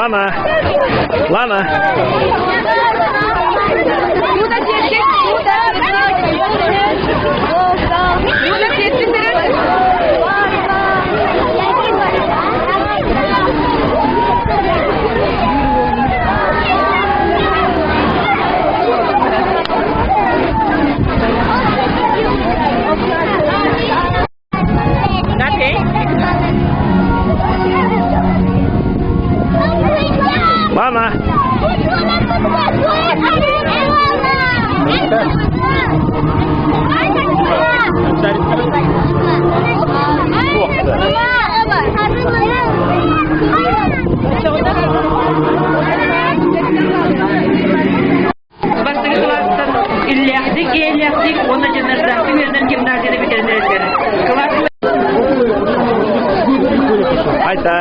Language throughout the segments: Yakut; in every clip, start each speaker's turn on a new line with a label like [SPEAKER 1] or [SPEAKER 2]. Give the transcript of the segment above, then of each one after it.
[SPEAKER 1] Лана! Лана! Лана!
[SPEAKER 2] Бастакы кылаастан иллээхтик, иэллээхтик уонна дьаныардаахтык үөрэнэн гимназияны бүтэрэн эрэллэр. Кылаас
[SPEAKER 1] Айта.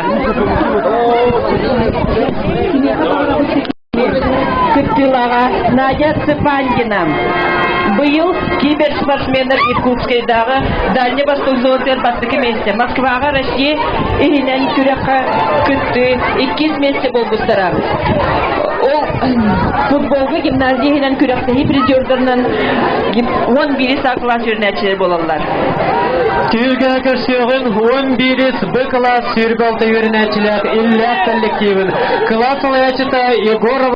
[SPEAKER 2] Кыттыылааҕа Надя Цыпандина. Быйыл киберспортсменнар Иркутскайдааҕы Дальний Восток зонатыгар бастакы миэстэ, Москваҕа Россия иһинэн күрэххэ кыттыы иккис миэстэ буолбуттара. Ол футболга гимназия иһинэн күрэхтэһии призердарынан 11 саа кылаас үөрэнээччилэр буолаллар.
[SPEAKER 3] Түһүлгэ көрсүөҕүн 11 Б кылаас 26 үөрэнээччилээх иллээх коллективын кылаас салайааччыта Егорова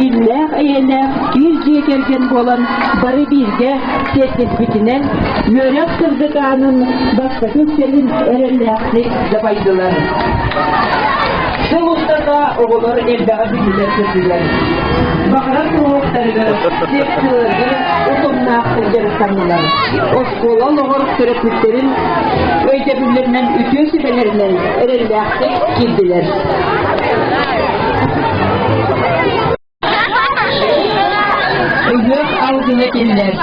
[SPEAKER 2] Иллээх эйэлээх киир дьиэ кэргэн буолан бары бииргэ сиэттиспитинэн үөрэх сырдык аанын бастакы үктэлин эрэллээхтик дабайдылар. Сыл устата оҕолор элбэҕи биллилэр-көрдүлэр. Баҕарар куруһуоктарыгар, секцияларыгар утумнаахтык дьарыктаннылар. Оскуола олоҕор төрөппүттэрин өйдөбүллэринэн үтүө сүбэлэринэн эрэллээхтик киирдилэр. Ыһыах алгыһа этиллэр.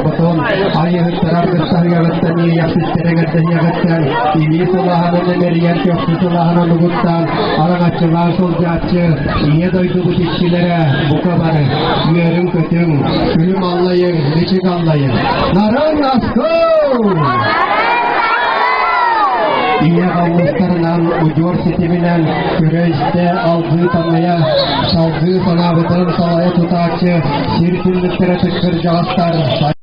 [SPEAKER 3] Потом айыһыттарар кыттаһыаҕыттан иэйэхситтэр эҥэрдэһиэҕиттэн илии сылааһынан эмэрийэн көхсү сылааһынан угуттаан араҥаччылаан сылдьааччы ийэ дойдубут иччилэрэ бука бары үөрүҥ-көтүҥ күлүм аллайыҥ мичик аллайыҥ нарын аскын Ийэ алгыстарынан удьуор ситиминэн көрө-истэ алгыы таҥайа салгыы санаабытын салайа тутааччы сир түннүктэрэ тыккырдьаҕастар.